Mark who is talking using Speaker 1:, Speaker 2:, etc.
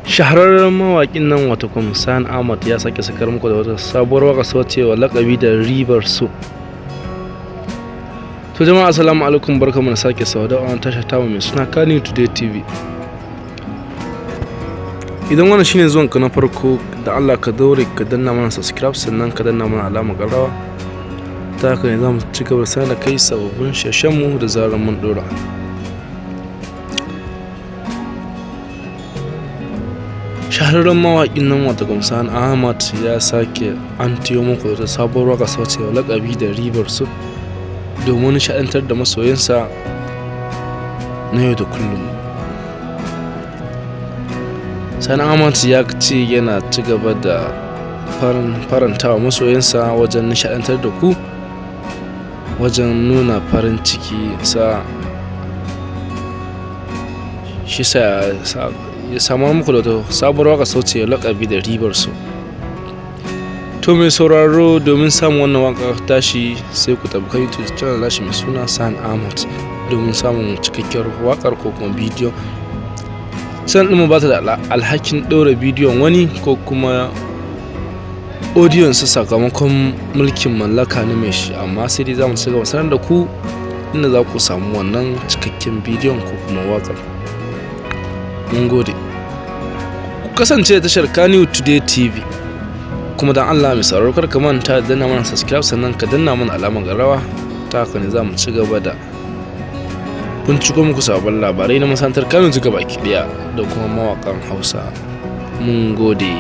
Speaker 1: Shahararren mawaƙin nan wato Sani Ahmad ya sake sakar muku da wata sabuwar waƙa cewa laƙabi da Ribar So. To jama'a, assalamu alaikum, barkamu da sake saduwa a wannan tasha tamu mai suna Kano Today TV. Idan wannan shine zuwan ka na farko, da Allah ka daure ka danna mana subscribe, sannan ka danna mana alamar ƙararrawa. Ta haka ne za mu ci gaba da sanar da kai sababbin shirye mu da zarar mun ɗora. Shahararren mawaƙin nan wato Sani Ahmad ya sake an tiyo muku da sabuwar waƙa cewa laƙabi da Ribar So domin nishaɗantar da masoyansa na yau da kullum. Sani Ahmad ya ce yana ci gaba da farantawa masoyansa wajen nishaɗantar da ku, wajen nuna farin ciki sa shi sa ya samar muku da sabuwar waƙa sauce laƙabi da Ribar So. To mai sauraro, domin samun wannan waƙa tashi, sai ku tafi kan YouTube channel nashi mai suna Sani Ahmad domin samun cikakkiyar waƙar ko kuma bidiyo. Channel ɗinmu ba ta da alhakin ɗora bidiyon wani ko kuma audiyon sa sakamakon mulkin mallaka na mai shi, amma sai dai za mu ci gaba sanar da ku inda za ku samu wannan cikakken bidiyon ko kuma waƙar. Mun gode. Ku kasance da tashar Kano Today TV. Kuma dan Allah mai sauraro, kar ka manta da danna mana subscribe, sannan ka danna mana alamar ƙararrawa. Ta haka ne za mu ci gaba da binciko muku sabon labarai na masana'antar Kano duka baki ɗaya da kuma mawaƙan Hausa. Mun gode.